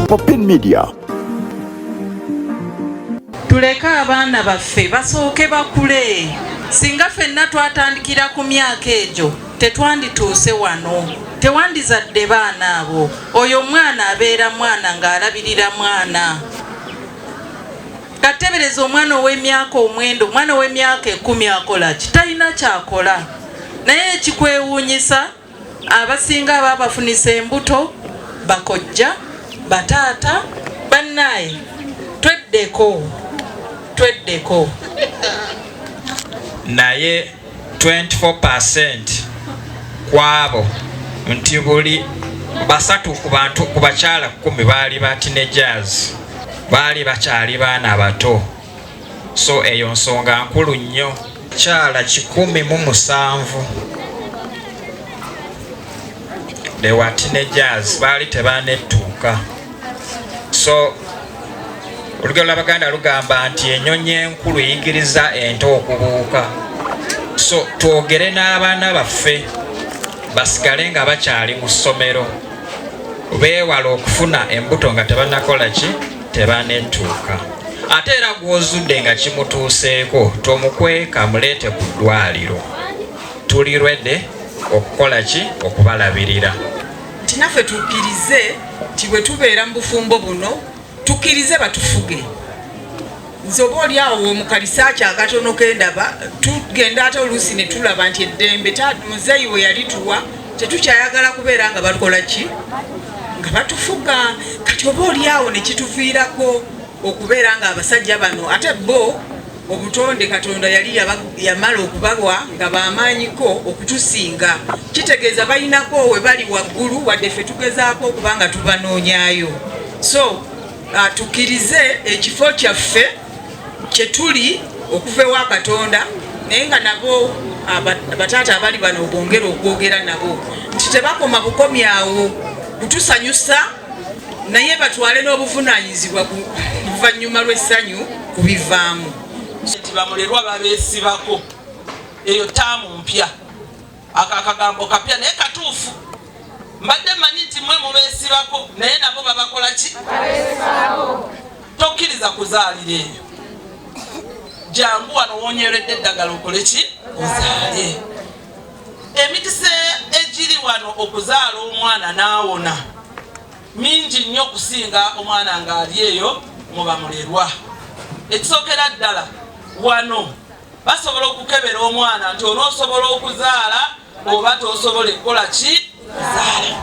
Popin Media. Tuleke abaana baffe basooke bakule. Singa ffenna twatandikira ku myaka egyo tetwandituuse wano, tewandizadde baana abo. Oyo omwana abeera mwana ng'alabirira mwana. Katebereza omwana ow'emyaka 9, omwana ow'emyaka 10 akola ki? Talina kyakola. Naye ekikwewuunyisa, abasinga ababafunisa embuto bakojja, bataata, bannaaye. Tweddeko, tweddeko. Naye 24% kwabo nti buli 3 ku bantu ku bakyala 10 baali ba teenagers, baali bakyali baana bato. So eyo nsonga nkulu nnyo. Kyala 107 they were teenagers, baali tebanettuuka. So olugero lw'Abaganda lugamba nti ennyonyi enkulu eyigiriza ento okubuuka. So twogere n'abaana baffe basigale nga bakyali mu ssomero, beewale okufuna embuto nga tebannakola ki, tebanettuuka. Ate era gw'ozudde nga kimutuuseeko tomukweka, muleete ku ddwaliro, tuli ready okukola ki, okubalabirira. Nti naffe tukkirize nti bwe tubeera mu bufumbo buno tukkirize batufuge. Nze oba oli awo mu kalisaaki akatono kendaba tugenda, ate oluusi ne tulaba nti eddembe muzeeyi we yali tuwa tetukyayagala kubeera nga batukola ki, nga batufuga. Kati oba oli awo ne kituviirako okubeera nga abasajja bano ate bo obutonde Katonda yali yamala okubawa nga bamaanyiko okutusinga, kitegeeza balinako we bali waggulu, wadde ffe tugezaako okuba nga tubanoonyaayo. So tukkirize ekifo kyaffe kye tuli okuva ewa Katonda, naye nga nabo bataata abali bano bongera okwogera nabo nti tebakoma bukomi awo kutusanyusa, naye batwale n'obuvunaanyizibwa ku luvannyuma lw'essanyu kubivaamu. Nti bamulerwa babeesibako, eyo taamu mpya, ako akagambo kapya naye katuufu. Mbadde mmanyi nti mmwe mubeesibako, naye nabo babakola ki? Tokkiriza kuzaalira eyo, jangu wano wonyeredde eddagala okole ki, ozaale. Emikisa egiri wano okuzaala omwana n'awona mingi nnyo okusinga omwana ng'ali eyo mu bamulerwa. Ekisookera ddala wano basobola okukebera omwana nti onoosobola okuzaala oba tosobola kukola ki, kuzaala.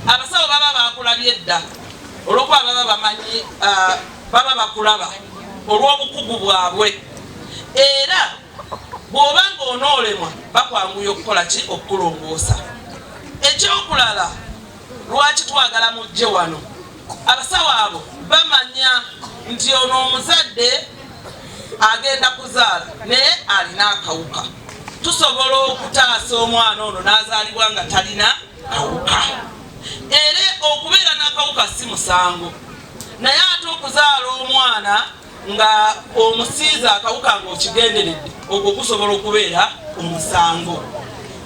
Abasawo baba bakulabye dda, olw'okuba baba bamanyi, baba bakulaba olw'obukugu bwabwe, era bw'oba ng'onoolemwa bakwanguya okukola ki, okukulongoosa. Ekyokulala lwaki twagala mujje wano, abasawo abo bamanya nti ono omuzadde agenda kuzaala naye alina akawuka, tusobola okutaasa omwana ono n'azaalibwa nga talina kawuka. Era okubeera n'akawuka si musango, naye ate okuzaala omwana nga omusiiza akawuka ng'okigenderedde, ogwo gusobola okubeera omusango,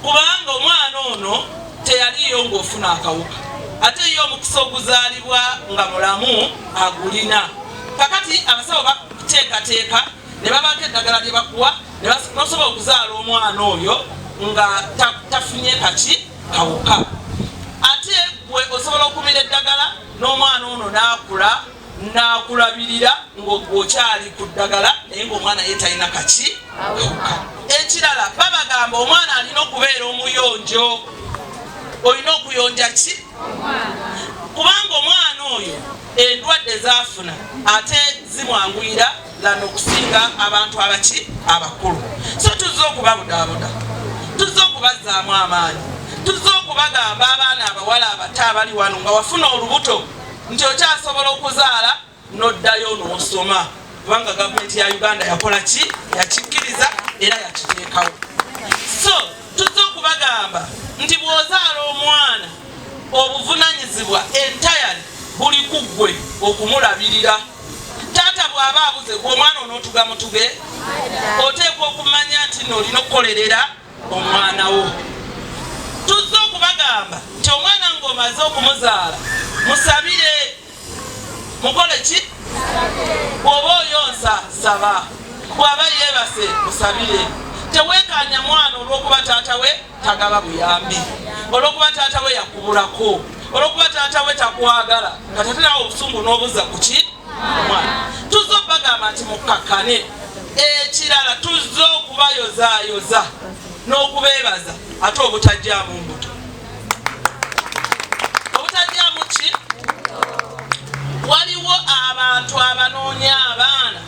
kubanga omwana ono teyaliyo ng'ofuna akawuka, ate ye omukisa oguzaalibwa nga mulamu agulina. Kakati abasawo bakuteekateeka ne babaako eddagala lye bakuwa nosobola okuzaala omwana oyo nga tafunye kaki kawuka. Ate gwe osobola okumira eddagala n'omwana ono n'akula n'akulabirira ng'okyali ku ddagala, naye ng'omwana ye talina kaki kawuka. Ekirala babagamba omwana alina okubeera omuyonjo, olina okuyonja ki, kubanga omwana oyo endwadde zaafuna ate zimwanguyira lano okusinga abantu abaki abakulu. So tuzze okubabudaabuda, tuzze okubazzaamu amaanyi, tuzze okubagamba abaana abawala abato abali wano nga wafuna olubuto nti okyasobola okuzaala n'oddayo n'osoma, kubanga gavumenti ya Uganda yakola ki, yakikkiriza era yakiteekawo. So tuzze okubagamba nti bw'ozaala omwana obuvunaanyizibwa entayali buli ku ggwe okumulabirira. Taata bw'aba abuze gwe omwana onootuga mutuge, oteekwa okumanya nti nno olina okukolerera omwana wo. Tuzze okubagamba nti omwana ng'omaze okumuzaala musabire. Mukole ki? Bw'oba oyonsa, saba. Bw'aba yeebase, musabire. Teweekanya mwana olw'okuba taata we tagaba buyambi, olw'okuba taata we yakubulako, olw'okuba taata we takwagala, nga tate nawe obusungu n'obuzza ku ki omwana. Tuzze obagamba nti mukkakkane. Ekirala, tuzze okubayozaayoza n'okubeebaza ate obutajjaamu mbuto. Obutajjaamu ki? Waliwo abantu abanoonya abaana,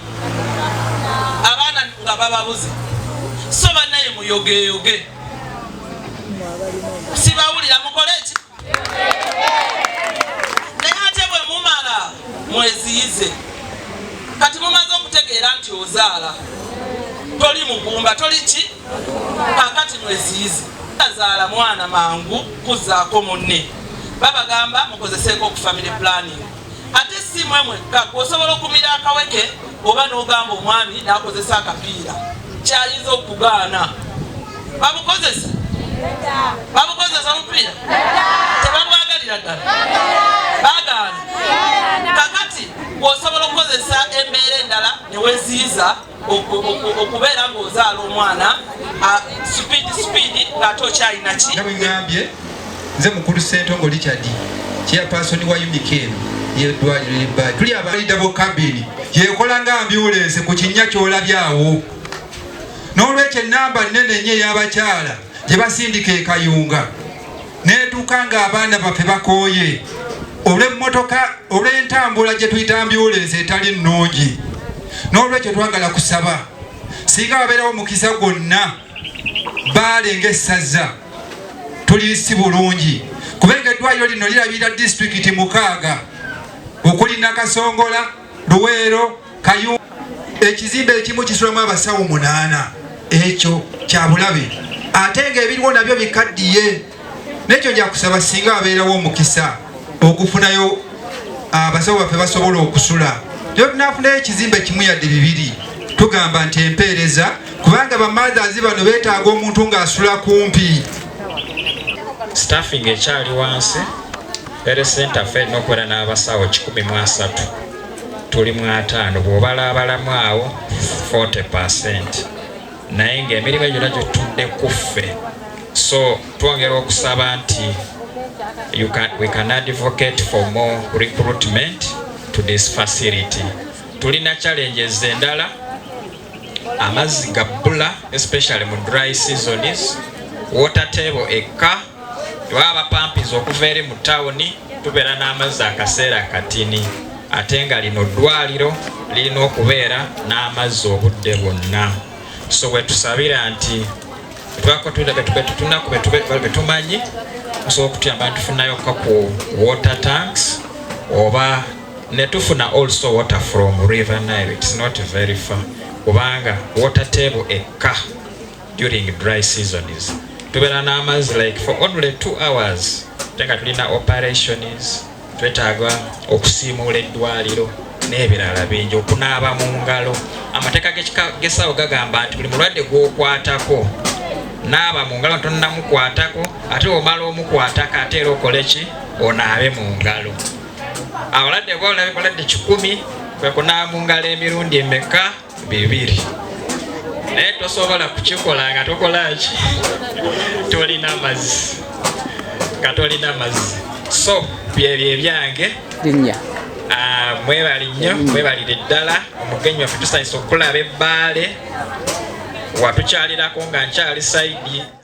abaana nga bababuze. So bannaye, muyogeyoge, sibawulira. Mukole ki? Naye ate bwe mumala, mweziyize. Kati mumaze okutegeera nti ozaala, toli mugumba, toli ki, kakati mweziyize. Azaala mwana mangu kuzaako munne, babagamba mukozeseeko ku family planning. Ate si mwe mwekka, osobola okumira akaweke oba n'ogamba omwami n'akozesa akapiira. Kyayinza okugaana? Babukozesa, babukozesa obupiira, tebabwagalira ddala, bagaana. Kakati bw'osobola okukozesa embeera endala neweziyiza okubeera ng'ozaala omwana speed speed ng'ate okyalina ki. Nga bwe ŋŋambye, nze mukulu Sentongo Richard, chairperson wa UMIC eno yeddwaliro ly'Ebbaale. Tuli abali double cabin, yekola nga ambulensi ku kinnya ky'olabyawo. N'olwekyo enamba nnene nnyo ey'abakyala gye basindika e Kayunga n'etuuka ng'abaana baffe bakooye olw'emmotoka, olw'entambula gye tuyita ambulensi etali nnungi. N'olwekyo twagala kusaba, singa wabeerawo omukisa gwonna, Bbaale ng'essaza tuli si bulungi, kubanga eddwaliro lino lirabirira disitulikiti 6 okuli Nakasongola, Luweero, Kayu. Ekizimbe ekimu kisulamu abasawo 8. Ekyo kyabulabe, ate ng'ebiriwo nabyo bikaddiye. Nekyo nja kusaba, singa wabeerawo omukisa okufunayo abasawo baffe basobola okusula, naye tunafunayo ekizimbe kimu yadde bibiri, tugamba nti empeereza, kubanga ba mothers bano beetaaga omuntu ng'asula kumpi. Staffing ekyali wansi. Health center ffe erina okubeera n'abasawo 130, tuli mu 50. Bw'obalaabalamu awo 40, naye ng'emirimu egyo gyonna gitudde ku ffe. So twongera okusaba nti we can advocate for more recruitment to this facility. Tulina challenges endala: amazzi gabbula, especially mu dry seasons. Water table ekka, baba bapampiza okuva eri mu tawuni, tubeera n'amazzi akaseera katini, ate nga lino ddwaliro lirina okubeera n'amazzi obudde bwonna. So bwe tusabira nti tunaku betumanyi musobola okutuyamba ntufunayo ku water tanks oba netufuna also water from River Nile. It's not very far, kubanga water table ekka during dry seasons, tubeera n'amazzi like for only 2 hours, ate nga tulina operations, twetaaga okusiimuula eddwaliro n'ebirala bingi, okunaaba mu ngalo. Amateeka g'esawo gagamba nti buli mulwadde gw'okwatako, naaba mu ngalo tonnamukwatako, ate omala omukwatako, ate era okole ki? Onaabe mu ngalo. Abalwadde balwadde 100, kwe kunaaba mu ngalo emirundi emeka? 2. Naye tosobola kukikola nga tokola ki? Tolina mazzi, nga tolina mazzi. So byebyo ebyange. Linnya. Ah, mwebali nnyo, mwebalire ddala. Omugenyi waffe, tusanyusa okulaba Ebbaale, watukyalirako nga nkyali side.